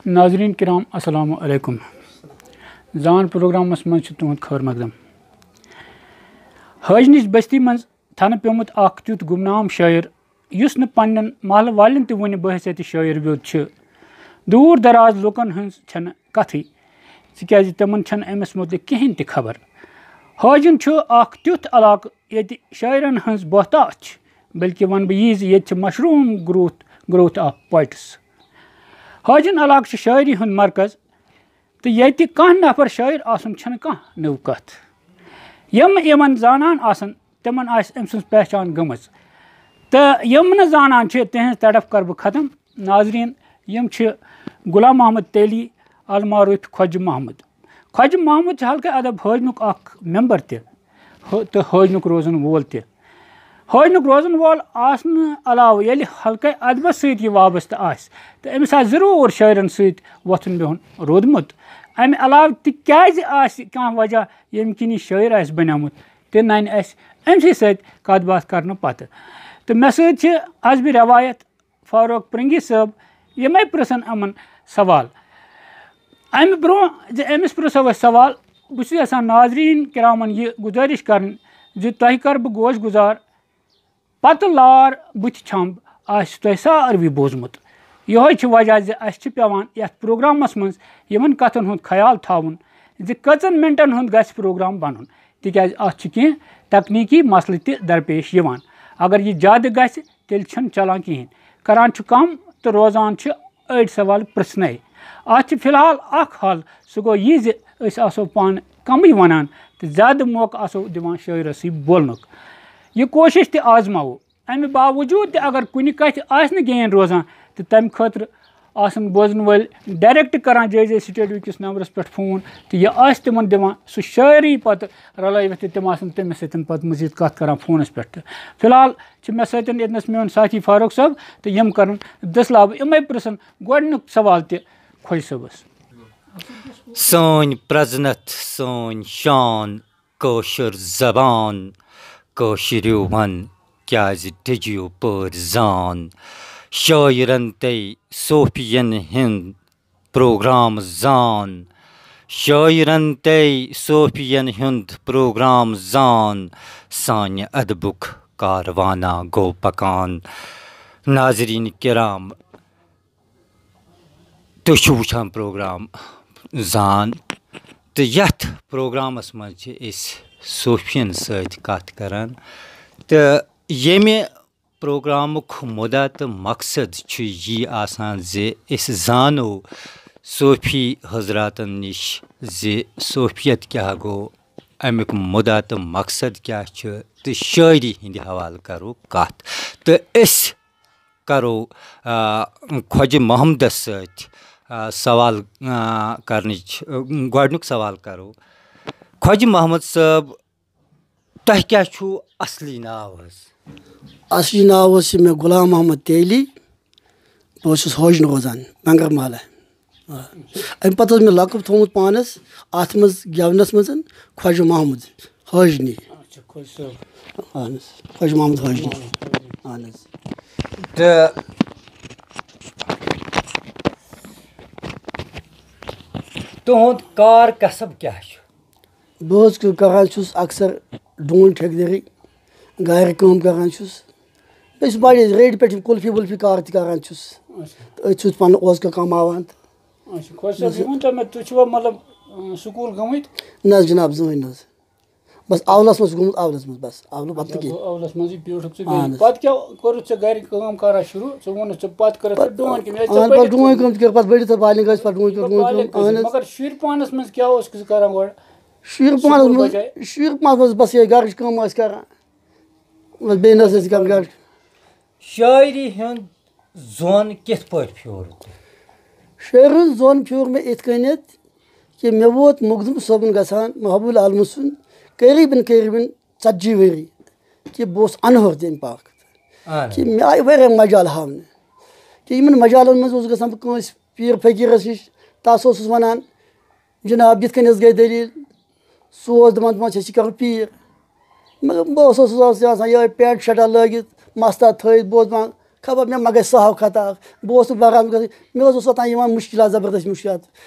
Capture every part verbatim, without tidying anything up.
ناظرین کرام، السلام علیکم۔ زان پروگرامس منٛز چھُ تُہُنٛد خٲر مقدم۔ حٲجنٕچ بستی منٛز تھنہٕ پیومُت اکھ تیُتھ گمنام شٲعر، یُس نہٕ پننٮ۪ن محلہٕ والٮ۪ن تہِ وُنہِ بحیثیت شٲعر ویوٚد چھُ۔ دوٗر دراز لوٗکن ہٕنٛز چھنہٕ کتھٕے، تِکیازِ تِمن چھنہٕ أمِس مُتعلق کِہینۍ تہِ خبر۔ حٲجن چھُ اکھ تیُتھ علاقہٕ ییٚتہِ شٲعرن ہٕنٛز بہتات چھِ، بلکہِ ونہٕ بہٕ یی زِ ییٚتہِ چھِ mushroom growth, growth of poets. حٲجن علاقہٕ چھُ شٲعری ہُنٛد مرکز، تہٕ ییٚتہِ کانٛہہ نفر شٲعر آسُن چھنہٕ کانٛہہ نٔو کتھ۔ یِم یِمن زانان آسن، تِمن آسہِ أمۍ سٕنٛز پہچان گٔمٕژ۔ تہٕ یِم نہٕ زانان چھِ، تِہنٛز تڑف کرٕ بہٕ ختم۔ ناظرین، یِم چھِ غلام محمد تیلی، المعروف خۄجہِ محمد۔ خۄجہِ محمد چھُ حلقہٕ ادب حٲجنُک اکھ ممبر تہِ، ہُہ-، تہٕ حٲجنُک روزن وول تہِ۔ حٲجنُک روزن وول آسنہٕ علاوٕ ییٚلہِ حلقہٕ ادبس سۭتۍ یہِ وابستہٕ آسہِ، تہٕ أمِس آسہِ ضروٗر شٲعرن سۭتۍ وۄتھُن بِہُن روٗدمُت۔ امہِ علاوٕ تہِ کیازِ آسہِ کانٛہہ وجہ ییٚمہِ کِنۍ یہِ شٲعر آسہِ بنیومُت، تہِ ننہِ اسہِ أمۍ سٕے سۭتۍ کتھ باتھ کرنہٕ پتہٕ۔ تہٕ مےٚ سۭتۍ چھِ حسبِ روایت فاروق پرنگی صٲب، یِمے پرژھن یِمن سوال۔ امہِ برونٛہہ زِ أمِس پرژھو أسۍ سوال، بہٕ چھُس یژھان ناظرین کرامن یہِ گزٲرش کرٕنۍ زِ تۄہہِ کرٕ بہٕ گوش گزار، پتہٕ لار بٕتھِ چھمب آسہِ تۄہہِ ساروٕے بوٗزمُت۔ یِہوٚے چھُ وجہ زِ اَسہِ چھِ پٮ۪وان یَتھ پروگرامَس منٛز یِمَن کَتھَن ہُنٛد خیال تھاوُن زِ کٔژَن مِنٹَن ہُنٛد گژھِ پروگرام بَنُن، تِکیٛازِ اَتھ چھِ کینٛہہ تکنیٖکی مسلہٕ تہِ درپیش یِوان۔ اگر یہِ زیادٕ گژھِ، تیٚلہِ چھُنہٕ چلان کِہیٖنۍ، کران چھُ کم تہٕ روزان چھِ أڑۍ سوال پرژھنَے۔ اَتھ چھِ فی الحال اکھ حل، سُہ گوٚو یہِ زِ أسۍ آسو پانہٕ کمٕے وَنان تہٕ زیادٕ موقعہٕ آسو دِوان شٲعرَسٕے بولنُک۔ یہِ کوٗشِش تہِ آزماوو۔ اَمہِ باوجوٗد تہِ اگر کُنہِ کَتھِ آسہِ نہٕ gain روزان، تہٕ تَمہِ خٲطرٕ آسَن بوزَن وٲلۍ direct کران جے جے سٹوڈیو کِس نمبرَس پٮ۪ٹھ فون، تہٕ یہِ آسہِ تِمَن دِوان سُہ شٲعری پَتہٕ رلٲوِتھ، تہٕ تِم آسَن تٔمِس سۭتۍ پَتہٕ مٔزیٖد کَتھ کران فونَس پٮ۪ٹھ تہِ۔ فی الحال چھِ مےٚ سۭتۍ ییٚتنَس میون ساتھی فاروق صٲب، تہٕ یِم کَرَن دٔسلابہٕ یِمَے پرٛژھَن گۄڈٕنیُک سوال تہِ خۄجہِ صٲبَس۔ سٲنۍ پرٛزنتھ، سٲنۍ شان، کٲشِر زبان، کٲشِریو وَن کیٛازِ ڈٔجِو پٲرۍ زان؟ شٲعرَن تَے صوفیَن ہِنٛد پروگرام زان، شٲعرَن تَے صوفیَن ہُنٛد پروگرام زان، سانہِ ادبُک کاروانہ گوٚو پکان۔ ناظرین کرام، تُہۍ چھِو وٕچھان پروگرام زان، تہٕ یَتھ پروگرامَس منٛز چھِ أسۍ صوفیَن سۭتۍ کَتھ کران، تہٕ ییٚمہِ پروگرامُک مُدعا تہٕ مقصد چھُ یی آسان زِ أسۍ زانو صوفی حضراتن نِش زِ صوفیت کیٛاہ گوٚو، اَمیُک مُدعا تہٕ مقصد کیٛاہ چھُ، تہٕ شٲعری ہِنٛدِ حوالہٕ کرو کَتھ۔ تہٕ أسۍ کرو، آ، خۄجہِ محمدس سۭتۍ، آ، سوال، آ، کرنٕچ، آ، گۄڈٕنیُک سوال کرو۔ خۄجہِ محمد صٲب، تۄہہِ کیٛاہ چھُو اصلی ناو حظ؟ اصلی ناو اوس یہِ مےٚ غلام محمد تیلی۔ بہٕ اوسُس حٲجنہٕ روزان، بنگر محلہ۔ آ۔ اَمہِ پتہٕ اوس مےٚ لقب تھوٚومُت پانس اَتھ منٛز گٮ۪ونس منٛز خۄجہِ محمد حٲجنی۔ اچھا، خۄجہِ صٲب۔ اہن حظ، خۄجہِ محمد حٲجنی۔ اہن حظ۔ تہٕ تُہُنٛد کار کسب کیٛاہ چھُ؟ بہٕ حظ چھُس کران چھُس اکثر ڈوٗنۍ ٹھیکہٕ دٲری، گرِ کٲم کران چھُس۔ بیٚیہِ چھُس واریاہ ریڈِ پٮ۪ٹھ یِم کُلفی وُلفی کار تہِ کران چھُس۔ اچھا۔ تہٕ أتھۍ سۭتۍ پنُن اوزکہٕ کماوان تہٕ۔ اچھا، خۄش صٲب، یہِ ؤنۍ تو مےٚ، تُہۍ چھِوا مطلب، اۭں، سکوٗل گٔمٕتۍ؟ نہ حظ جناب، زٕہٕنۍ نہٕ حظ۔ بس اولس منٛز چھُس گوٚمُت، اولس منٛز بس، اولہٕ پتہٕ اچھا، کینٛہہ۔ گوٚو اولس منٛزٕے بیوٗٹھُکھ ژٕ اہن بیٚیہِ۔ حظ۔ پتہٕ کیٛاہ کوٚرُتھ ژےٚ گرِ کٲم کارا شروٗع؟ ژٕ ووٚنُتھ ژےٚ پتہٕ کٔرٕتھ ژےٚ ڈوٗنۍ کٲم، یا ژےٚ اہن حظ، پتہٕ پٔرِتھ ڈوٗنۍ کٲم تہِ کٔر، پتہٕ بٔڑِتھ بالغ ٲسۍ، پتہٕ ڈوٗنۍ کٔر، بالغ ڈوٗنۍ کٲم، ٲسۍ۔ اہن حظ۔ مگر شُرۍ پانس منٛز کیٛاہ اوسکھ ژٕ کران گۄڈٕ؟ شُرۍ پانس سکوٗل منٛز، بجاے؟ شُرۍ پانس منٛز بس یِہے گرٕچ کٲم ٲسۍ کران۔ بس بیٚیہِ نہ حظ ٲسۍ کران گرٕچ۔ شٲعری ہُنٛد زون کِتھ پٲٹھۍ پھیوٗر تۄہہِ؟ شٲعری ہُنٛد زون پھیوٗر مےٚ یِتھ کٔنٮ۪تھ کہِ مےٚ ووت مخدوم صٲبُن گژھان، محبوب العالمہٕ سُنٛد، قریٖبن قریٖبن ژتجی ؤری کہِ بہٕ اوسُس انہُر تَمہِ پاکھ۔ اہن حظ۔ کہِ مےٚ آیہِ واریاہ مجال ہاونہٕ کہِ یِمن مجالن منٛز اوسُس گژھان بہٕ کٲنٛسہِ پیٖر فقیٖرس نِش، تس اوسُس ونان، جناب، یِتھ کٔنۍ حظ گٔے دٔلیٖل۔ سُہ اوس دَپان، دَپان، "ژےٚ چھِ کَرُن پیٖر۔" مگر بہٕ اوسُس، اوسُس آسان یِہوٚے پینٹ شٲٹا لٲگِتھ، مَستا تھٲیِتھ، بہٕ اوسُس دَپان، خبر مےٚ ما گژھِ سہو خطا اکھ۔ بہٕ اوسُس بہرحال گژھان، مےٚ حظ اوس اوٚتام یِوان مُشکلات زبردست مُشکلات۔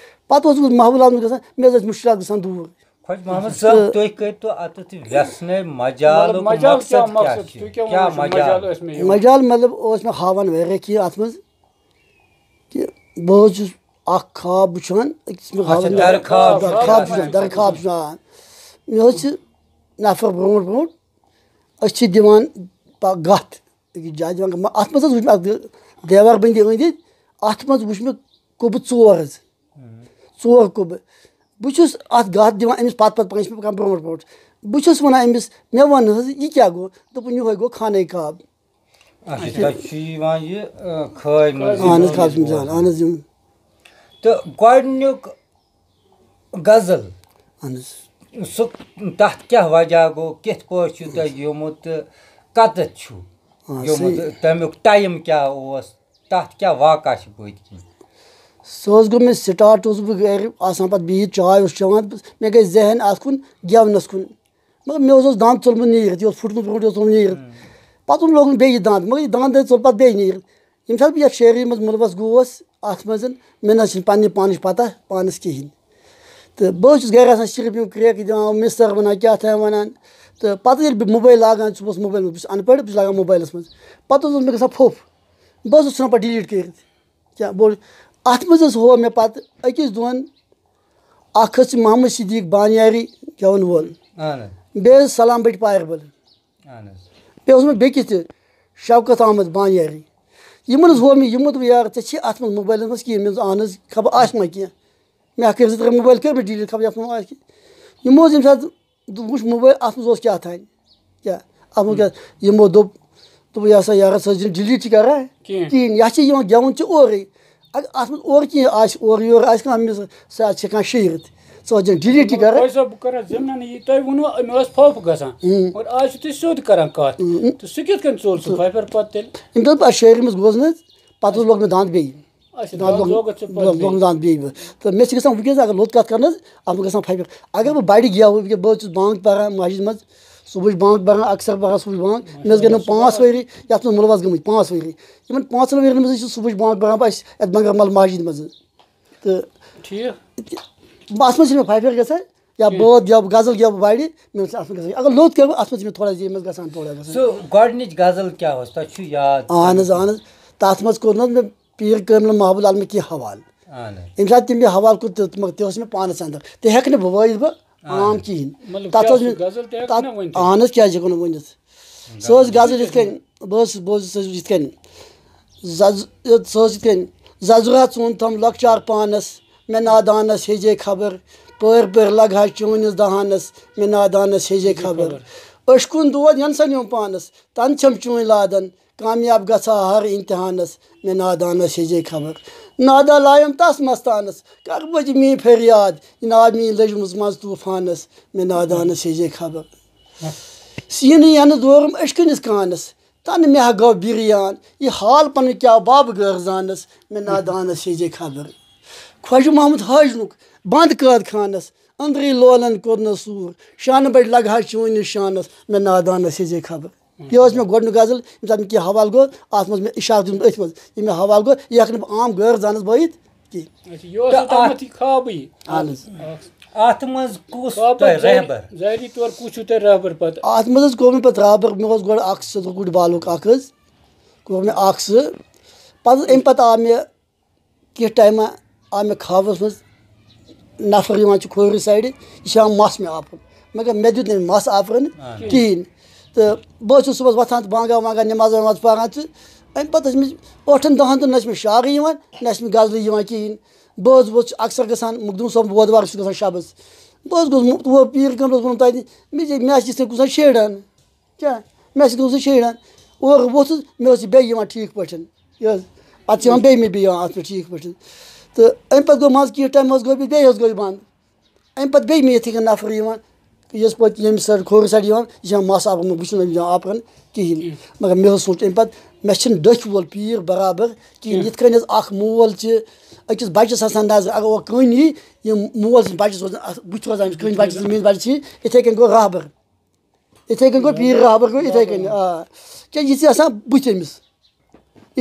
پتہٕ اوسُس بہٕ محبوٗل عالمس گژھان، مےٚ حظ ٲسۍ مُشکلات گژھان دوٗر۔ خۄش محمد صٲب، تہٕ تُہۍ کٔرۍتو اَتٮ۪تھ وٮ۪ژھنَے مجالُک مطلب، مجال مقصد کیٛاہ کیٛاہ مقصد چھُ؟ چھُ؟ کیٛاہ کیٛاہ مجال؟ مجال ٲسۍ مےٚ یِوان؟ مجال مطلب اوس مےٚ ہاوان واریاہ کینٛہہ اَتھ منٛز کہِ بہٕ حظ چھُس اَکھ خواب وٕچھان، أکِس مےٚ اچھا، ہاوان درٕ خواب درٕ چھُ خواب آسان۔ چھُ آسان، درٕ خواب چھُ آسان۔ مےٚ حظ چھِ نفر برونٛٹھ برونٛٹھ، أسۍ چھِ دِوان پَ-، گَتھ أکِس جایہِ دِوان، مَ-، اَتھ منٛز حظ وٕچھ مےٚ اَکھ دِ-، دیوار بٔنٛدی أنٛدۍ أنٛدۍ، اَتھ منٛز وٕچھ مےٚ کُبہٕ ژور حظ، ژور کُبہٕ۔ بہٕ چھُس اَتھ گَتھ دِوان أمِس پَتہٕ پَتہٕ پَکان، یہِ چھُ مےٚ پَکان برونٛٹھ برونٛٹھ۔ بہٕ چھُس وَنان أمِس، مےٚ وَن حظ، یہِ کیٛاہ گوٚو؟ دوٚپُن، یِہوٚے گوٚو خانَے کعب۔ اچھا، تۄہہِ چھُ یِوان یہِ، آ، خٲج منٛز اہن حظ، یِوان خاص یہِ منٛز بوزنہٕ۔ اہن حظ، یِم۔ تہٕ گۄڈٕنیُک غزل، اہن حظ۔ سُہ، تَتھ کیٛاہ وجہ گوٚو؟ کِتھ پٲٹھۍ چھُ تۄہہِ گیومُت تہٕ کَتَتھ چھُ آ، گیومُت؟ صحیح۔ تَمیُک ٹایم کیٛاہ اوس؟ تَتھ کیٛاہ واقعہ چھِ پٔتۍ کِنۍ؟ سُہ حظ گوٚو مےٚ سٹارٹ، اوسُس بہٕ گَرِ آسان، پَتہٕ بِہِتھ چاے اوس چٮ۪وان، مےٚ گٔے ذہن اَتھ کُن، گٮ۪ونَس کُن۔ مگر مےٚ اوس، اوس دَنٛد ژوٚلمُت نیٖرِتھ، یہِ اوس پھُٹمُت برونٛٹھ، یہِ اوس ژوٚلمُت نیٖرِتھ۔ پَتہٕ اوٚن، لوگُن بیٚیہِ یہِ دَنٛد، مگر یہِ دَنٛد حظ ژوٚل پَتہٕ بیٚیہِ نیٖرِتھ۔ ییٚمہِ ساتہٕ بہٕ یَتھ شٲعری منٛز مُلوَس گوس، اَتھ منٛز مےٚ نہ حظ چھِنہٕ پنٛنہِ پانٕچ پَتہ پانَس کِہیٖنۍ۔ تہٕ بہٕ حظ چھُس گَرِ آسان صرف یِم کرٛیکہٕ دِوان، مِستَر وَنان، کیٛاہ تام وَنان۔ تہٕ پَتہٕ ییٚلہِ بہٕ موبایل لاگان چھُس، بہٕ اوسُس موبایل، بہٕ چھُس اَن پَڑھ، بہٕ چھُس لاگان موبایلَس منٛز۔ پَتہٕ حظ اوس مےٚ گژھان پھوٚپھ۔ بہٕ حظ اوسُس ژھٕنان پَتہٕ ڈِلیٖٹ کٔرِتھ۔ کیٛاہ بوٚڑ؟ اَتھ منٛز حظ ہوو مےٚ پَتہٕ أکِس دۄن، اَکھ حظ چھِ محمد صدیٖق بانیاری گٮ۪وَن وول، اَہَن حظ۔ بیٚیہِ حظ سلام بٔٹۍ پارِ بَل۔ اَہَن حظ۔ بیٚیہِ اوس مےٚ بیٚکِس تہِ، شوکت احمد بانیاری۔ یِمَن حظ ہوو مےٚ، یِمو دوٚپ، "یارٕ، ژےٚ چھی اَتھ منٛز موبایلَس منٛز کینٛہہ؟" مےٚ دوٚپُس، "اَہَن حظ، خبر آسہِ ما کینٛہہ؟" مےٚ کٔرۍ زٕ ترٛےٚ موبایل، کٔرۍ مےٚ ڈِلیٖٹ، خبر یَتھ منٛز ما آسہِ کینٛہہ۔ یِمو حظ ییٚمہِ ساتہٕ دوٚپ، وٕچھ موبایل، اَتھ منٛز اوس کیٛاہ تام۔ کیٛاہ؟ اَتھ منٛز کیٛاہ؟ یِمو دوٚپ، دوٚپُکھ، "یہِ ہسا یارٕ، ژٕ حظ یہِ ڈِلیٖٹ چھِ کران؟" کِہیٖنۍ۔ کِہیٖنۍ۔ یَتھ چھِ یِوان گٮ۪وُن چھِ اورَے۔ اگر اَتھ منٛز اورٕ کینٛہہ آسہِ، اورٕ یورٕ آسہِ کانٛہہ مِس-، سُہ حظ چھِ ہٮ۪کان شیٖرِتھ۔ ژٕ حظ چھَکھ ڈِلیٖٹٕے کران۔ فٲیض صٲب، بہٕ کرٕ حظ ضِمنَن یہِ، تۄہہِ ووٚنوُ أمۍ ٲس پھوٚپھ گژھان۔ اۭں۔ مگر آز چھِو تُہۍ سیوٚد کران کَتھ۔ اۭں۔ تہٕ سُہ کِتھ کٔنۍ ژوٚل سُہ اۭں۔ فایبر پَتہٕ تیٚلہِ؟ أمۍ دوٚپ، اَتھ شٲعری منٛز گوٚژھ نہٕ حظ، پَتہٕ حظ لوگ مےٚ دَنٛد بیٚیہِ۔ اچھا، دَنٛد دَنٛد لوگ، لوگُتھ ژےٚ پَتہٕ لوگ، بیٚیہِ؟ لوگ مےٚ دَنٛد بیٚیہِ۔ تہٕ مےٚ چھِ گژھان وٕنکیٚس اگر لوٚت کَتھ کَرنَس، اَتھ منٛز گژھان فایبر۔ اگر بہٕ بَڑِ گٮ۪وٕ، وٕنکیٚس بہٕ حظ چھُس بانٛگ پَران مسجد منٛز، صُبحٕچ بانٛگ پَران، اکثر پَران صُبحٕچ بانٛگ۔ مےٚ حظ گٔے نہٕ پانٛژھ ؤری یَتھ منٛز مُلوَس گٔمٕتۍ، پانٛژھ ؤری۔ یِمَن پانٛژَن ؤرِیَن منٛز حظ چھِ صُبحٕچ بانٛگ پَران بہٕ اَسہِ یَتھ بنٛگَر مَل مسجد منٛز۔ تہٕ ٹھیٖک۔ بہٕ اَتھ منٛز چھِنہٕ مےٚ فایبر گژھان، یا ٹھیٖک۔ بٲتھ گٮ۪وٕ بہٕ، غزل گٮ۪وٕ بہٕ بَڑِ، مےٚ چھِ اَتھ منٛز گژھان۔ اگر لوٚت کَرٕ بہٕ، اَتھ منٛز چھِ مےٚ تھوڑا زِ-، یہِ منٛز گژھان، تھوڑا گژھان۔ سُہ گۄڈٕنِچ غزل کیٛاہ ٲس؟ تۄہہِ چھُ یاد؟ اہن حظ، اہن حظ۔ تَتھ منٛز کوٚر نہٕ حظ مےٚ پیٖر کٲمِل محبوٗب عالمہٕ کینٛہہ حوالہٕ۔ اہن حظ۔ ییٚمہِ ساتہٕ تٔمۍ مےٚ حوالہٕ کوٚر، تہٕ مگر تہِ اوس مےٚ پانَس اندر۔ تہِ ہٮ۪کہٕ نہٕ بہٕ وٲیِتھ بہٕ اہن عام حظ۔ کِہیٖنۍ۔ مطلب، تَتھ کیٛاہ اوس سُہ مےٚ، غزل تہِ ہٮ۪کہٕ تَتھ، نہ ؤنِتھ؟ اہن حظ، کیٛازِ ہٮ۪کو نہٕ ؤنِتھ؟ سُہ ٲس غزل یِتھ کٔنۍ، بہٕ ٲسٕس، بہٕ اوسُس یِتھ کٔنۍ۔ زَز-، سُہ ٲس یِتھ کٔنۍ، "زَزُرا ژوٗن تھَم لۄکچار پانَس، مےٚ نادانَس ہیٚجے خبر۔ پٲرۍ پٲرۍ لَگہٕ ہا چٲنِس دَہانَس، مےٚ نادانَس ہیٚجے خبر۔ أچھ کُن دود یَن سا نیوٗم پانَس، تَن چھَم چٲنۍ لادَن، کامیاب گژھٕ ہا ہر امتحانَس، مےٚ نادانَس ہیٚجے خبر۔ نادا لایم تَس مَستانَس، کَر بہٕ تہِ میٛٲنۍ فریاد، یہِ ناد میٛٲنۍ لٔجمٕژ منٛز طوٗفانَس، مےٚ نادانَس ہیٚجے خبر۔ سیٖنہٕ یَنہٕ دورُم أچھ کٔنِس کانَس، تَنہٕ مےٚ ہا گوٚو بِریان، یہِ حال پَنُن کیٛاہ بابہٕ غٲر زانَس، مےٚ نادانَس ہیٚجے خبر۔ خۄجہِ محمد حٲجنُک بنٛد قٲد خانَس، أنٛدرٕے لولَن کوٚرنَس سوٗر، شانہٕ بَڑِ لَگہٕ ہا چٲنِس شانَس، مےٚ نادانَس ہیٚجے خبر۔ یہِ ٲس مےٚ گۄڈٕنیُک غزل، ییٚمہِ ساتہٕ مےٚ کینٛہہ حوالہٕ گوٚو، اَتھ منٛز مےٚ اِشارٕ دیُتمُت أتھۍ منٛز، یہِ مےٚ حوالہٕ گوٚو، یہِ ہٮ۪کہٕ نہٕ بہٕ عام غٲر زانَس بٲیِتھ کینٛہہ۔ اچھا، یہِ اوس تہٕ اوتامَتھ یہِ خوابٕے۔ اہن حظ۔ اَکھ اَتھ منٛز کُس خواب تۄہہِ ظٲہری، رہبر؟ ظٲہری طور کُس چھُو تۄہہِ رہبر پَتہٕ؟ اَتھ منٛز حظ کوٚر مےٚ پَتہٕ رہبر، مےٚ اوس گۄڈٕ اَکھ سُہ لۄکُٹ بالُک اَکھ حظ، کوٚر مےٚ اَکھ سُہ۔ پَتہٕ حظ اَمہِ پَتہٕ آو مےٚ کینٛہہ ٹایمہ آو مےٚ خوابَس منٛز نفر یِوان چھُ کھوورِ سایڈٕ، یہِ چھُ ہٮ۪وان مَس مےٚ آفرُن، مگر مےٚ دیُت نہٕ أمۍ مَس آفرُن اہن۔ کِہیٖنۍ۔ تہٕ بہٕ حظ چھُس صُبحَس وۄتھان تہٕ بانٛگا وانٛگا نٮ۪ماز وٮ۪ماز پَران تہٕ اَمہِ پَتہٕ حظ چھِ مےٚ ٲٹھَن دَہَن دۄہَن نہ چھِ مےٚ شعرٕے یِوان، نہ چھِ مےٚ غزلٕے یِوان کِہیٖنۍ۔ بہٕ حظ ووتُس اکثر گژھان مخدوٗم صٲب بودوار چھُس گژھان شبَس۔ بہٕ حظ گوٚژھ مُ-، تور پیٖر کٲملَس ووٚنُم تَتہِ، مےٚ چھِ، مےٚ حظ چھِ یِتھ کٔنۍ کُنہِ ساتہٕ شیران۔ کیٛاہ؟ مےٚ سۭتۍ اوس نہٕ شیران۔ اورٕ ووٚتھُس، مےٚ ٲس یہِ بیٚیہِ یِوان ٹھیٖک پٲٹھۍ۔ یہِ حظ، اَتھ چھِ یِوان بیٚیہِ مےٚ بیٚیہِ یِوان اَتھ پٮ۪ٹھ ٹھیٖک پٲٹھۍ۔ تہٕ اَمہِ پَتہٕ گوٚو منٛزٕ کینٛہہ ٹایم حظ گوٚو بیٚیہِ، بیٚیہِ حظ گوٚو یہِ بنٛد۔ اَمہِ پَتہٕ بیٚیہِ مےٚ یِتھَے کٔنۍ نفر یِوان، یَس پَتہٕ ییٚمہِ سایڈٕ کھوورِ سایڈٕ یِوان، یہِ چھِ یِوان مَس آپرُن، بہٕ چھُس نہٕ أمِس یِوان آپرُن کِہیٖنۍ۔ مگر مےٚ حظ سوٗنٛچ اَمہِ پَتہٕ، مےٚ چھِنہٕ ڈٔکھۍ وول پیٖر برابر کِہیٖنۍ۔ یِتھ کٔنۍ حظ اَکھ مول چھِ أکِس بَچَس آسان نظر، اگر اورٕ کٕہٕنۍ یی، یِم مول چھِ بَچَس روزان، اَتھ بٕتھِ روزان أمِس کٕہٕنۍ بَچَس، میٛٲنِس بَچَس چھِ یِتھَے کٔنۍ گوٚو رہبر۔ یِتھَے کٔنۍ گوٚو پیٖر رہبر گوٚو یِتھَے کٔنۍ، آ۔ کیٛازِ یہِ چھِ آسان بٕتھِ أمِس۔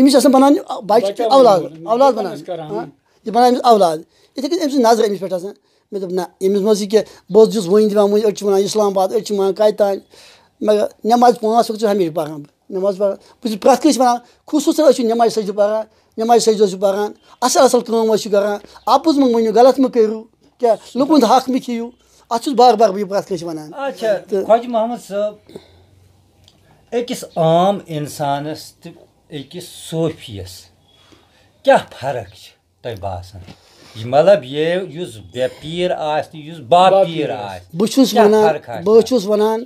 أمِس آسان بَنان بَچہِ بَچہِ اولاد، اولاد، اولاد اولاد بَنان۔ أمِس کَران۔ ہاں، یہِ بَنان أمِس اولاد۔ یِتھَے کٔنۍ أمۍ سٕنٛز نظر أمِس پٮ۪ٹھ آسان۔ مےٚ دوٚپ، نہ، أمِس منٛز یہِ کیٛاہ؟ بہٕ اوسُس وٕنہِ دِوان، وٕنہِ أڑۍ چھِ وَنان اِسلام آباد، أڑۍ چھِ وَنان کَتہِ تام۔ مگر نٮ۪ماز پانٛژھ وقت چھُس ہمیشہِ پَران بہٕ۔ نٮ۪ماز پَران۔ بہٕ چھُس پرٛٮ۪تھ کٲنٛسہِ وَنان، خصوٗصاً ٲسِو نٮ۪مازِ سجدٕ پَران، نٮ۪مازِ سجدٕ ٲسِو پَران، اَصٕل اَصٕل کٲم ٲسِو کَران۔ اَپُز مہٕ ؤنِو، غلط مہٕ کٔرِو، کیٛاہ لُکَن ہُنٛد حق مہٕ کھیٚیِو۔ اَتھ چھُس بار بار بہٕ یہِ پرٛٮ۪تھ کٲنٛسہِ وَنان۔ اچھا، تہٕ خواجہ محمد صٲب، أکِس عام اِنسانَس تہٕ أکِس صوفیَس کیٛاہ فرق چھِ تۄہہِ باسان؟ یہِ مطلب، یہِ یُس بے پیٖر آسہِ تہٕ یُس با با پیٖر پیٖر آسہِ۔ آسہِ، بہٕ چھُس کیٛاہ وَنان، فرق آسہِ بہٕ اَتھ؟ چھُس وَنان،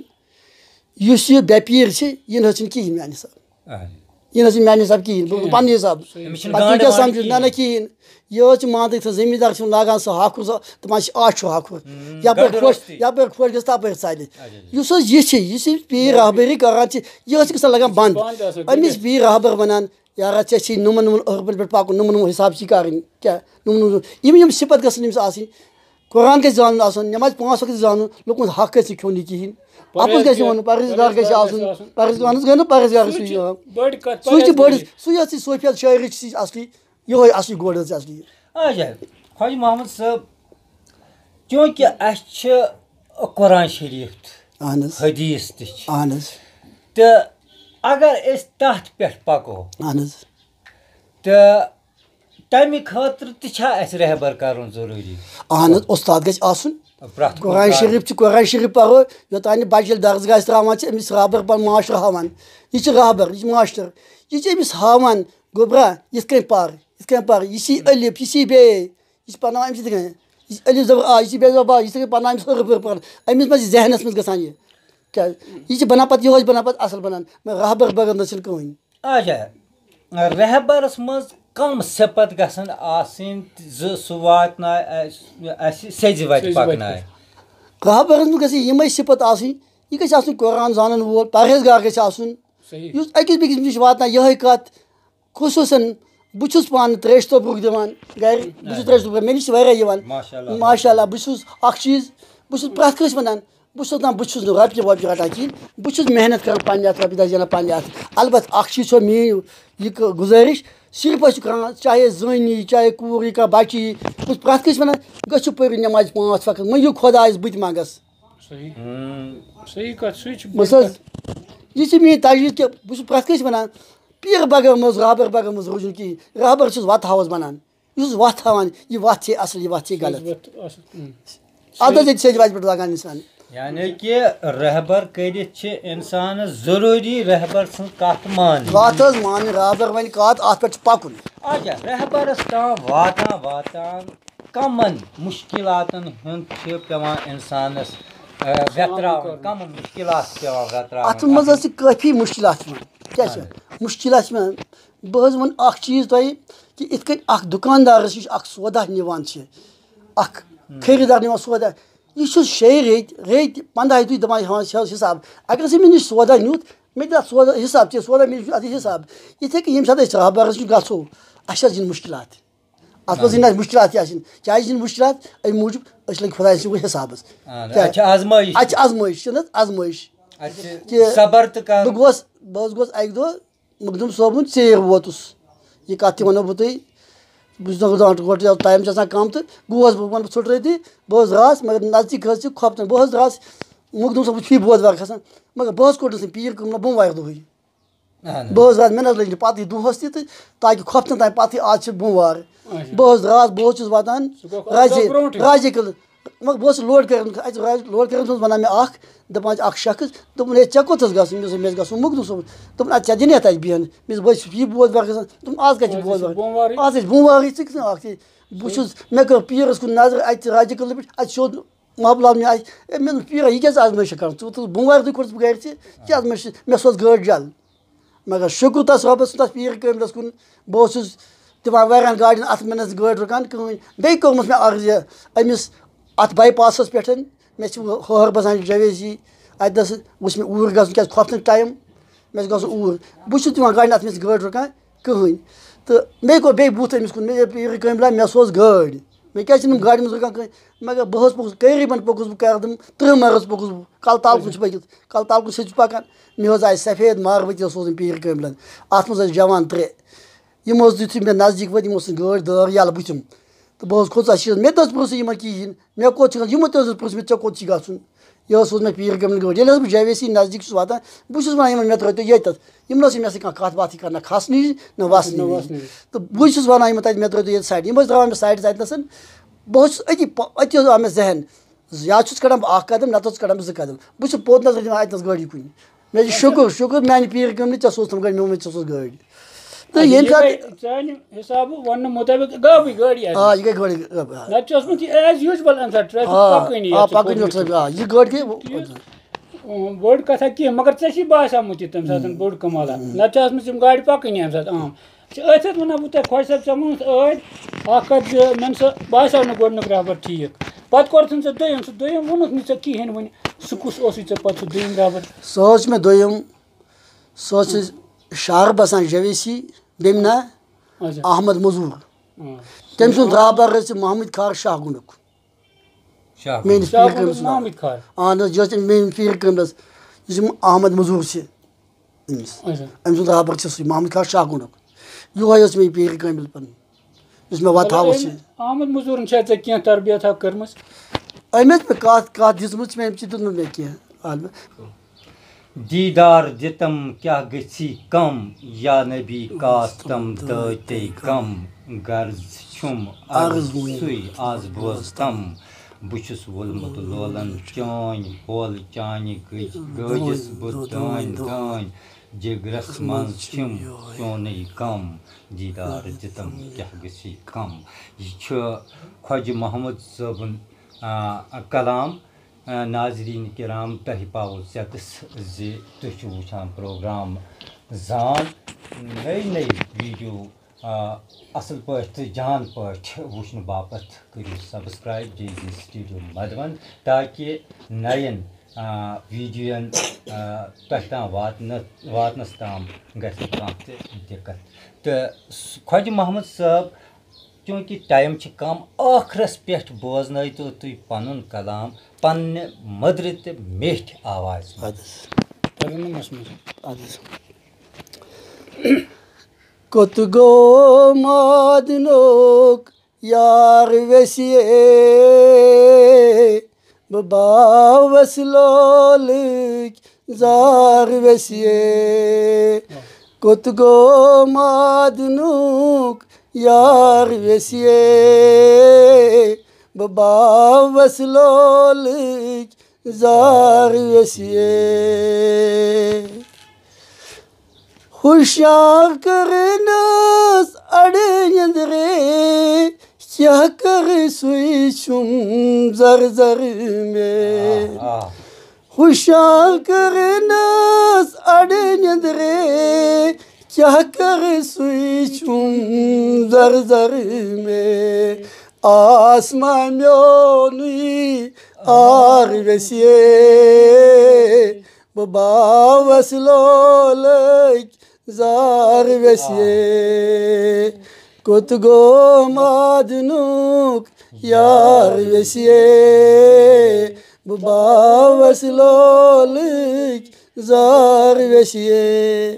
یُس یہِ بے پیٖر چھِ، یہِ نہ حظ چھِنہٕ کِہیٖنۍ میٛانہِ حساب۔ اہن۔ یہِ نہ حظ چھِنہٕ میٛانہِ حساب کِہیٖنۍ، بہٕ، کِہیٖنۍ۔ پَننہِ حساب۔ أمِس چھِنہٕ پَتہٕ گانٛڈ وٕنکیٚس وانٛڈ سَمجھِتھ، نہ، نہ، کِہیٖنۍ۔ کِہیٖنۍ۔ یہِ حظ چھِ مان تُہۍ، یُتھ زٔمیٖندار چھِ لاگان سُہ ہاکھُر، سُہ، دَپان چھِ، آز چھُ ہاکھُر۔ ہُم، یَپٲرۍ گَنٛڈٕ خۄش، روٚستُے۔ یَپٲرۍ خۄش گژھِ، تَپٲرۍ ژَلہِ۔ اچھا، اچھا۔ یُس حظ یہِ چھِ، یہِ چھِ پے رہبری کَران چھِ، یہِ حظ چھِ گژھان لَگان بنٛد۔ بنٛد آسان أمِس کٔرِتھ۔ پے رہبر وَنان، یارا، ژےٚ چھِ نُمَن نُمَن أہربَل پٮ۪ٹھ پَکُن، نُمَن نُمَن حِساب چھِ کَرٕنۍ۔ کیٛاہ نُمَن نُمَن؟ یِم یِم صِفت گژھن أمِس آسٕنۍ۔ قرآن گژھِ زانُن آسُن، نٮ۪مازِ پانٛژھ وقت زانُن، لُکَن ہُنٛد حق گژھِ نہٕ کھیوٚن یہِ کِہیٖنۍ۔ اَپُز پرہیز گژھِ گژھِ، وَنُن، پرہیزگار پرہیزگار گژھِ گژھِ آسُن۔ آسُن۔ پرہیزگار گژھِ نہٕ، پرہیزگار سُہ چھُ یِوان۔ بٔڑ کَتھ، سُے چھُ پرہیز بٔڑ، گژھِ۔ سُے یَتھ چھِ صوفیت شٲعری چھِ اَصلی۔ یِہوٚے اَصلی گۄڈ حظ چھِ اَصلی۔ اچھا، خواجہ محمد صٲب، چوٗنٛکہِ اَسہِ چھِ قرآن شریٖف تہِ، اہن حظ۔ حدیث تہِ چھِ۔ اہن حظ۔ تہٕ اگر أسۍ تَتھ پٮ۪ٹھ پَکو، اہن حظ۔ تہٕ تَمہِ خٲطرٕ تہِ چھا اَسہِ رہبر کَرُن ضروٗری؟ اہن حظ، اُستاد گژھِ آسُن۔ پرٛٮ۪تھ کُنہِ قرآن کارٕ۔ شریٖف چھُ، قرآن شریٖف پَرو، یوٚتام نہٕ بَچہٕ ییٚلہِ درسگاہ آسہِ ترٛاوان، چھِ أمِس رہبر پَنُن ماسٹر ہاوان۔ یہِ چھِ رہبر، یہِ چھِ ماسٹر۔ یہِ چھِ أمِس ہاوان، گوٚبرا، یِتھ کٔنۍ پَر، یِتھ کٔنۍ پَر، یہِ چھِ الف، یہِ چھِ بے، یہِ چھِ پَرناوان أمِس یِتھ کٔنۍ۔ یہِ چھِ الف زبر آ، یہِ چھِ بے زبر با، یہِ چھِ پَرناوان أمِس حرف حرف پَران۔ أمِس منٛز چھِ ذہنَس منٛز گژھان یہِ۔ کیٛازِ؟ یہِ چھِ بَنان پَتہٕ یِہوٚے، چھِ بَنان پَتہٕ اَصٕل بَنان۔ مگر رہبر بغٲر نہ چھِنہٕ کٕہٕنۍ۔ اچھا، رہبرس منٛز کم صفت گژھن آسٕنۍ زِ سُہ واتنایہِ اسہِ، اسہِ سیٚزِ وتہِ سیٚزِ وتہِ پکنایہِ؟ پٮ۪ٹھ۔ رہبرس منٛز گژھِ یِمے صفت آسٕنۍ، یہِ گژھِ آسُن قرآن زانن وول، پرہیزگار گژھِ آسُن، صحیح۔ یُس أکِس بیٚکِس نِش واتنایہِ یِہے کتھ۔ خصوٗصن بہٕ چھُس پانہٕ تریش توٚبرُک دِوان گرِ، بہٕ چھُس تریش توٚبرُک، مےٚ نِش چھِ واریاہ یِوان۔ ماشاء اللہ۔ ماشاء اللہ، بہٕ چھُس اکھ چیٖز، بہٕ چھُس پرٛٮ۪تھ کٲنٛسہِ ونان، بہٕ چھُس دَپان، بہٕ چھُس نہٕ رۄپیہِ وۄپیہِ رَٹان کِہیٖنۍ، بہٕ چھُس محنت کَران پنٛنہِ اَتھٕ، رۄپیہِ دَہ زینان پنٛنہِ اَتھٕ۔ البتہ اَکھ چیٖز چھُ میٛٲنۍ یہِ ک-، گُزٲرِش، صرف ٲسِو کَران، چاہے زٔنۍ یی، چاہے کوٗر یی، کانٛہہ بَچہِ یی، بہٕ چھُس پرٛٮ۪تھ کٲنٛسہِ وَنان، گٔژھِو پٔرِو نٮ۪مازِ پانٛژھ وقت، مٔنٛگِو خۄدایَس، بہٕ تہِ منٛگَس۔ صحیح۔ ہُم۔ صحیح کَتھ، سُے چھُ بوٚڑ بہٕ چھُس، کَتھ۔ یہِ چھِ میٛٲنۍ تجویٖز کہِ بہٕ چھُس پرٛٮ۪تھ کٲنٛسہِ وَنان، پیٖر بغٲر مہٕ حظ، رہبر بغٲر مہٕ حظ روٗزِو کِہیٖنۍ۔ رہبر چھُس وَتھ ہاوَس بَنان۔ یُس وَتھ ہاوان، یہِ وَتھ چھے اَصٕل، یہِ وَتھ چھے غلط۔ وَتھ اَصٕل۔ اَتھ حظ چھِ سیٚدِ وَتہِ پٮ۪ٹھ لَگان اِنسان۔ یعنی کہِ رہبر کٔرِتھ چھِ اِنسانَس ضروٗری رہبر سٕنٛز کَتھ مانٕنۍ۔ کَتھ حظ مانٕنۍ، رہبر وَنہِ کَتھ، اَتھ پٮ۪ٹھ چھُ پَکُن۔ اچھا، رہبرَس تام واتان واتان کَمَن مُشکِلاتَن ہُنٛد چھِ پٮ۪وان اِنسانَس، آ، وٮ۪تراوُن؟ کَمَن مُشکِلات چھِ پٮ۪وان وٮ۪تراوُن؟ اَتھ منٛز حظ چھِ کٲفی مُشکِلات یِوان۔ کیٛاہ چھِ؟ اہن حظ۔ مُشکِلات چھِ یِوان۔ بہٕ حظ وَنہٕ اَکھ چیٖز تۄہہِ کہِ یِتھ کٔنۍ اَکھ دُکاندارَس نِش اَکھ سودا نِوان چھِ، اَکھ ہم۔ خٔریٖدار نِوان سودا، یہِ چھُ شیٚیہِ ریٚتۍ، ریٚتۍ پنٛداہہِ دۄہہِ دَپان، ہاں، چھِ حظ حِساب۔ اگر ژےٚ مےٚ نِش سودا نیُت، مےٚ دِ اَتھ سودا حِساب، ژےٚ سودا مےٚ نِش اَتھ حِساب۔ یِتھَے کٔنۍ ییٚمہِ ساتہٕ أسۍ رہبرَس نِش گژھو، اَسہِ حظ یِن مُشکِلات۔ اَتھ منٛز یِن اَسہِ مُشکِلات تہِ آسٕنۍ۔ کیٛازِ یِن مُشکِلات؟ اَمہِ موٗجوٗب أسۍ لٔگۍ خۄدایَس نِش حِسابَس۔ اہن، کیٛاہ؟ اَتہِ چھِ آزمٲیِش۔ اَتہِ چھِ آزمٲیِش، چھِنہٕ حظ آزمٲیِش؟ اَتہِ چھِ کہِ صبر تہٕ کَرُن۔ بہٕ گوس، بہٕ حظ گوس اَکہِ دۄہ مخدوٗم صٲبُن ژیٖرۍ ووتُس۔ یہِ کَتھ تہِ وَنو بہٕ تۄہہِ۔ بہٕ چھُس دَپان، گۄڈٕ ییٚلہِ ٹایم چھُ آسان کَم تہٕ گوس بہٕ، وَنہٕ بہٕ ژھوٚٹرٲے تہِ، بہٕ حظ درٛاس، مگر نزدیٖک حظ چھِ خۄفتَن۔ بہٕ حظ درٛاس، مخدوٗم صٲبَس چھُ فی بودوارِ کھَسان، مگر بہٕ حظ کوٚڑنَس نہٕ پیٖر کٲم نہ بۄموارِ دۄہٕے۔ اہن حظ۔ بہٕ حظ درٛاس، مےٚ نہ حظ لٔج نہٕ پَتہٕ یہِ دۄہَس تہِ تہٕ تاکہِ خۄفتَن تام پَتہٕ آز چھِ بۄموار۔ اچھا۔ بہٕ حظ درٛاس، بہٕ حظ چھُس واتان سُہ گوٚو خۄدا رازے، صٲب برونٛٹھٕے۔ رازے کٔدٕلہٕ۔ مگر بہٕ اوسُس لوڈ کیریر، اَتہِ لوڈ کیریر منٛز وَنان مےٚ اَکھ، دَپان چھِ اَکھ شخص، دوٚپُن، "ہے، ژےٚ کوٚت حظ گژھُن؟" مےٚ دوٚپُس، "مےٚ حظ گژھُن مخدوٗم صٲبُن۔" دوٚپُن، "اَدٕ ژےٚ دِنہٕ یَتھ اَتہِ بِہَن؟" مےٚ دوٚپُس، "بہٕ حظ چھُس یہِ بودوار گژھان۔" دوٚپُن، "آز کَتہِ چھِ آز چھِ بودوار؟" بۄموارٕے۔ آز چھِ بۄموارٕے، ژٕ کِتھ کٔنۍ آکھ ژےٚ؟ بہٕ چھُس، مےٚ کٔر پیٖرَس کُن نظر، اَتہِ چھِ راجہِ کٔدلہٕ پٮ۪ٹھ، اَتہِ چھِ سیوٚد محبوب لال مےٚ آسہِ، ہے، مےٚ دوٚپُس، "پیٖرا، یہِ کیٛازِ آز مےٚ چھِ کَرُن؟ ژٕ ووتُس بۄموارِ دۄہہِ کوٚرُتھ بہٕ گَرِ ژےٚ، یہِ کیٛازِ مےٚ چھِ؟" مےٚ سوز گٲڑۍ جَل۔ مگر شُکُر تَس رۄبَس کُن، تَس پیٖر کٲملَس کُن۔ بہٕ اوسُس دِوان واریاہَن گاڑٮ۪ن اَتھٕ، مےٚ نہ ٲس گٲڑۍ رُکان کٕہٕنۍ۔ بیٚیہِ کٔرمٕژ مےٚ عرض یہِ أمِس اَتھ باے پاسَس پٮ۪ٹھ، مےٚ چھِ ہُہَر بَسان جاوید جی، اَتہِ نَس وٕچھ مےٚ اوٗرۍ گژھُن، کیٛازِ خۄفتَن ٹایم، مےٚ چھِ گژھُن اوٗرۍ۔ بہٕ چھُس دِوان گاڑٮ۪ن اَتھٕ، مےٚ چھِ گٲڑۍ رُکان کٕہٕنۍ۔ تہٕ مےٚ کوٚر بیٚیہِ بُتھ أمِس کُن، مےٚ دوٚپ، "پیٖر کٲملا، مےٚ سوز گٲڑۍ۔" مےٚ کیٛازِ چھِنہٕ یِم گاڑِ منٛز رُکان کٕہٕنۍ؟ مگر بہٕ حظ پوٚکُس، قریٖباً پوٚکُس بہٕ کردم، تٕرٛہ مَرٕژ پوٚکُس بہٕ، کَلہٕ تَل کُن چھُ پٔکِتھ، کَلہٕ تَل کُن چھُ پَکان۔ مےٚ حظ آیہِ سفید ماربٔتی حظ سوزُن پیٖر کٲملَن۔ اَتھ منٛز ٲسۍ جوان ترٛےٚ۔ یِم حظ یُتھُے مےٚ نزدیٖک وٲتۍ، یِمو ژھٕنۍ گٲڑۍ دٲر یَلہٕ بٕتھِم۔ تہٕ بہٕ حظ کھوٚتُس اَتھ شیٖشَس۔ مےٚ تہِ حظ پرٛژھ یِمَن کِہیٖنۍ۔ مےٚ کوٚت چھِ گژھُن؟ یِمو تہِ حظ اوس پرٛژھمُت، "ژےٚ کوٚت چھِ گژھُن؟" یہِ حظ سوٗز مےٚ پیٖر کٲمِل گٲڑۍ۔ ییٚلہِ حظ بہٕ جے وی سی نزدیٖک چھُس واتان، بہٕ چھُس وَنان یِمَن، "مےٚ ترٛٲوتو ییٚتٮ۪تھ۔" یِم نہ حظ چھِ مےٚ سۭتۍ کانٛہہ کَتھ باتھٕے کَران، نہ کھَسنٕچ، نہ وَسنٕچ۔ نہ وَسنٕچ۔ تہٕ بہٕ چھُس وَنان یِمَن تَتہِ، "مےٚ ترٛٲوتو ییٚتہِ سایڈ۔" یِم حظ ترٛاوان مےٚ سایڈ تَتہِ نَسَن۔ بہٕ حظ چھُس أتی پا-، أتی حظ آو مےٚ ذہن، یا چھُس کَڑان بہٕ اَکھ قدم، نَتہٕ حظ کَڑان بہٕ زٕ قدم۔ بہٕ چھُس پوٚت نظر دِوان اَتہِ نَس گٲڑی کُنہِ۔ مےٚ چھُ شُکُر، شُکُر میٛانہِ پیٖر کٲمِل، ژےٚ سوٗزتھَم گٲڑۍ، مےٚ ووٚن، "ژےٚ سوز گٲڑۍ۔" تہٕ اچھا، ییٚمہِ یہِ ساتہٕ گٔے چانہِ حسابہٕ وننہٕ مُطٲبِق گٲبٕے گٲڑی آ، اَتہِ۔ یہِ گٔے گٲڑی، آ، آ۔ نتہٕ چھِ ٲسمٕژ یہِ as usual اَمہِ ساتہٕ traffic آ، پکٲنی آ، یَتھ ژٕ پکٲنی کوٚرمُت اوس چھُکھ۔ Traffic، آ، یہِ گٲڑۍ گٔے، یہِ چھُ، اۭں، بٔڑ کتھا کینٛہہ، مگر ژےٚ چھُے باسیومُت یہِ تَمہِ ساتہٕ بوٚڑ کمالا۔ نتہٕ چھِ آسمٕژ یِم گاڑِ پکٲنی اَمہِ ساتہٕ عام۔ چھِ أتھۍ سۭتۍ وَنان بہٕ تۄہہِ، خۄجہِ صٲب، ژےٚ ووٚنُتھ ٲدۍ اکھ کتھ زِ مےٚ نہٕ سا باسیو نہٕ گۄڈٕنیُک رہبر ٹھیٖک۔ پتہٕ کوٚرتھُن ژےٚ دوٚیِم، سُہ دوٚیِم ووٚنُتھ نہٕ ژےٚ کِہیٖنۍ وُنہِ۔ سُہ کُس اوسُے ژےٚ پتہٕ سُہ دوٚیِم رہبر؟ سُہ حظ چھُ مےٚ دوٚیِم، سُہ حظ چھُ شہر بسان جویسی، بیٚمہِ ناو اچھا۔ احمد مزور۔ آ۔ تٔمۍ سُنٛد رابر حظ چھُ محمد خار شاہ گُنڈُک۔ شاہ میٲنِس گُنڈُک۔ شاہ پیٖر گُنڈُک کٲمِل سُنٛد محمد خار۔ اہن حظ، یہِ حظ چھُ میٲنۍ پیٖر کٲمِل حظ، یُس یِم احمد مزور چھِ أمِس۔ اچھا۔ أمۍ سُنٛد رابر چھُ سُے محمد خار شاہ گُنڈُک۔ یِہوٚے حظ چھُ مےٚ یہِ پیٖر کٲمِل پَنُن، یُس مےٚ وۄتھاوَس مطلب، چھِ۔ أمۍ احمد مزورن چھا ژےٚ کینٛہہ تربیت ہا کٔرمٕژ؟ أمۍ حظ مےٚ کَتھ، کَتھ دِژمٕژ چھِ مےٚ، أمۍ چھِ دیُتمُت مےٚ کینٛہہ البتہ۔ دیٖدار دِتم کیٛاہ گژھی کم، یا نبی کاستم دٲتے کم۔ غرض چھُم عرض سُے از بوزتم، بہٕ چھُس وولمُت لولن چٲنۍ، ہول چانہِ گٔج-، گٲجِس بہٕ دٲنۍ دٲنۍ، جگرس منٛز چھِم چونٕے غم۔ دیٖدار دِتم کیٛاہ گژھی کم۔ یہِ چھُ خۄجہِ محمد صٲبُن، آ، کلام۔ آ، ناظریٖن کرام، تۄہہِ پاوو ژٮ۪تس زِ تُہۍ چھِو وٕچھان پروگرام زان۔ نٔے نٔے ویٖڈیو، آ، اَصٕل پٲٹھۍ تہٕ جان پٲٹھۍ وٕچھنہٕ باپتھ کٔرِو subscribe جے جے Studio مدوَن، تاکہِ نَیَن، آ، ویٖڈیوَن، آ، تۄہہِ تام واتنہٕ، واتنَس تام گژھِ نہٕ کانٛہہ تہِ دِقت۔ تہٕ س-، خۄجہِ محمد صٲب، چوٗنٛکہِ ٹایم چھِ کم، ٲخرس پٮ۪ٹھ بوزنٲیتو تُہۍ پنُن کلام پننہِ مٔدرِ تہٕ میٖٹھِ آوازِ منٛز۔ اَدٕ حظ۔ ترنمس منٛز۔ اَدٕ حظ۔ کوٚت گوٚو مادنُک یار ویسیے، بہٕ باوس لولٕکۍ زار ویسیے۔ کوٚت گوٚو مادنُک یار ویسیے، بہٕ باوس لولٕکۍ زار ویسیے۔ ہُشیار کٔرنَس اَڑٕ نیٚنٛدرے، کیٛاہ کَرٕ سُے چھُم زَر زَر مےٚ۔ آ، آ۔ ہُشیار کٔرنَس اَڑٕ نیٚنٛدرے، کیٛاہ کَرٕ سُے چھُم زَر زَر مےٚ۔ آسما میونُے آر ویسیے، بہٕ باوس لولٕکۍ زار ویسیے۔ کوٚت گوٚو مادنُک یار ویسیے، بہٕ باوس لولٕکۍ زار ویسیے۔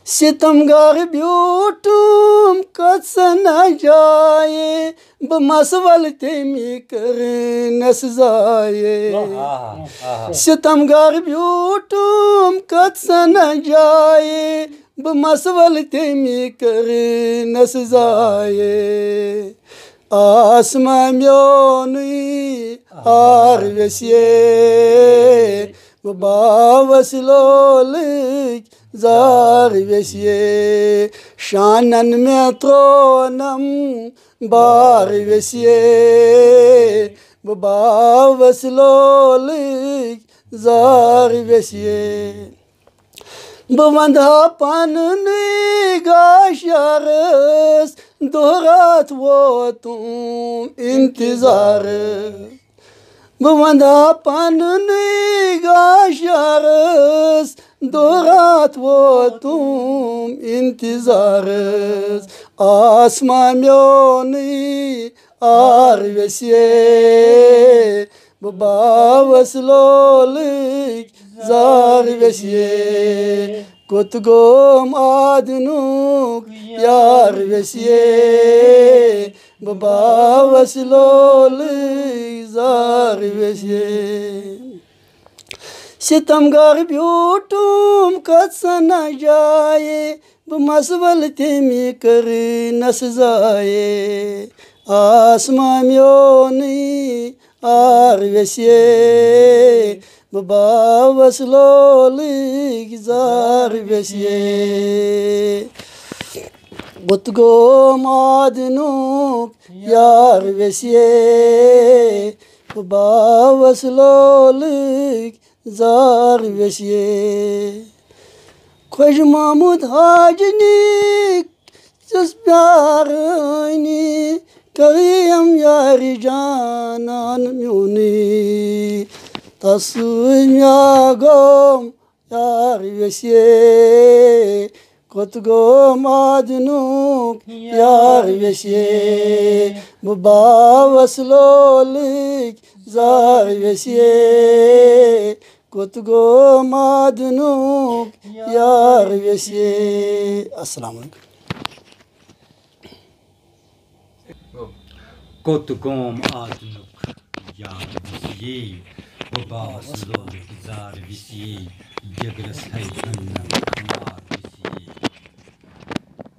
ستم گر بیوٗٹھُم کتھ سنا جایے، بہٕ مسول تٔمی کٔرنس زایے۔ آہا، آہا۔ ستم گر بیوٗٹھُم کتھ سنا جایے، بہٕ مسول تٔمی کٔرنس زایے۔ آسما میونُے آر ویسیے، بہٕ باوس لولٕکۍ زار ویسیے۔ شانن مےٚ ترونم بار ویسیے، بہٕ باوس لولٕکۍ زار ویسیے۔ بہٕ ونٛدٕ ہا پننُے گاش یارس، دۄہ راتھ ووتُم انتظارس۔ بہٕ ونٛدٕ ہا پننُے گاش یارس، دۄہ راتھ ووتُم انتظارس، آسما میونٕے آر ویسے۔ بہٕ باوس لولٕکۍ زار ویسے، کوٚت گوم آدنُک یار ویسے۔ بہٕ باوس لولٕکۍ زار ویسے۔ ستم گر بیوٹم کتھ سنا جائے، بہٕ مسول تیمی کٔرٕنس زایے۔ آسما میونٕے آر ویسے، بہٕ باوس لولٕکۍ زار ویسے۔ بُت گوم آدنُک یار ویسے، بہٕ باوس لولٕکۍ زار ویسے۔ خۄش محمود حاجنی چھُس پیارٲنی، کٔرِم یارِ جانان میونٕے۔ تَس سۭتۍ مےٚ گوٚم یار ویسے، کوٚت گوٚم آدنُک یار ویسے۔ بہٕ باوس لولٕکۍ زار ویسے، کوٚت گوٚم آدنُک یار ویسے۔ السلام علیکم۔ کوٚت گوم آدنُک یار وِسیے، بہٕ باوس لولٕکۍ زار وِسیے، جگرس ہے ژھننم خمار وِسیے۔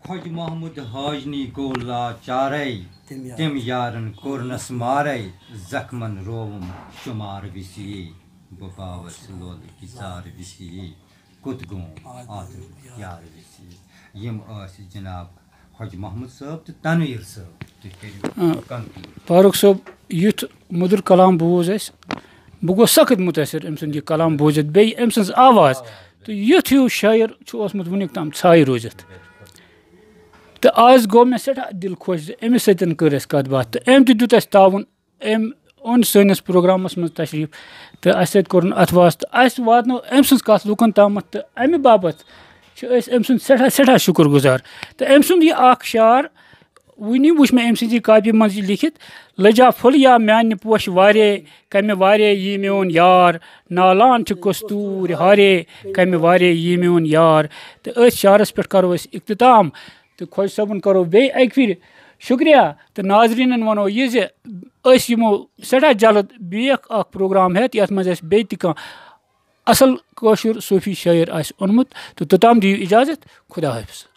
خۄج محمود حاجنی گوٚو لاچارے، تٔمۍ یارن کوٚرنس مارے، زخمن رووُم شُمار وِسیے، بہٕ باوس لولٕکۍ زار وِسیے، کوٚت گوم آدنُک یار وِسیے۔ یِم ٲسۍ جناب خۄج محمود صٲب تہٕ تنویر صٲب۔ تُہۍ کٔرِو آ۔ Conclude۔ فاروق صٲب، یُتھ مٔدُر کلام بوٗز اَسہِ، بہٕ گوس سخت مُتٲثر أمۍ سُنٛد یہِ کلام بوٗزِتھ، بیٚیہِ أمۍ سٕنٛز آواز۔ تہٕ یُتھ ہیوٗ شٲعر چھُ اوسمُت وُنیُک تام ژھایہِ روٗزِتھ۔ تہٕ آز گوٚو مےٚ سٮ۪ٹھاہ دِل خۄش زِ أمِس سۭتۍ کٔر اَسہِ کَتھ باتھ تہٕ أمۍ تہِ دیُت اَسہِ تعاوُن۔ أمۍ اوٚن سٲنِس پروگرامَس منٛز تشریٖف تہٕ اَسہِ سۭتۍ کوٚرُن اَتھٕ واس تہٕ اَسہِ واتنٲو أمۍ سٕنٛز کَتھ لُکَن تامَتھ، تہٕ اَمہِ باپَتھ چھِ أسۍ أمۍ سُنٛد سٮ۪ٹھاہ سٮ۪ٹھاہ شُکُر گُزار۔ تہٕ أمۍ سُنٛد یہِ اَکھ شعر، وٕنی وٕچھ مےٚ أمۍ سٕنٛزِ کاپی منٛز یہِ لیکھِتھ، لٔجا پھوٚل یا میٛانہِ پوشہِ وارے، کَمہِ وارے یی میون یار، نالان چھِ کستوٗرۍ ہارے، کَمہِ وارے یی میون یار۔ تہٕ أتھۍ شعرَس پٮ۪ٹھ کَرو أسۍ اختتام۔ تہٕ خۄش صٲبُن کَرو بیٚیہِ اَکہِ پھِرِ شُکریہ۔ تہٕ ناظریٖنَن وَنو یہِ زِ أسۍ یِمو سٮ۪ٹھاہ جلد بیٚیہِ اَکھ پروگرام ہٮ۪تھ، یَتھ منٛز اَسہِ بیٚیہِ تہِ کانٛہہ اَصٕل کٲشُر صوٗفی شٲعر آسہِ اوٚنمُت۔ تہٕ توٚتام دِیِو اِجازت، خۄدا حٲفِظ۔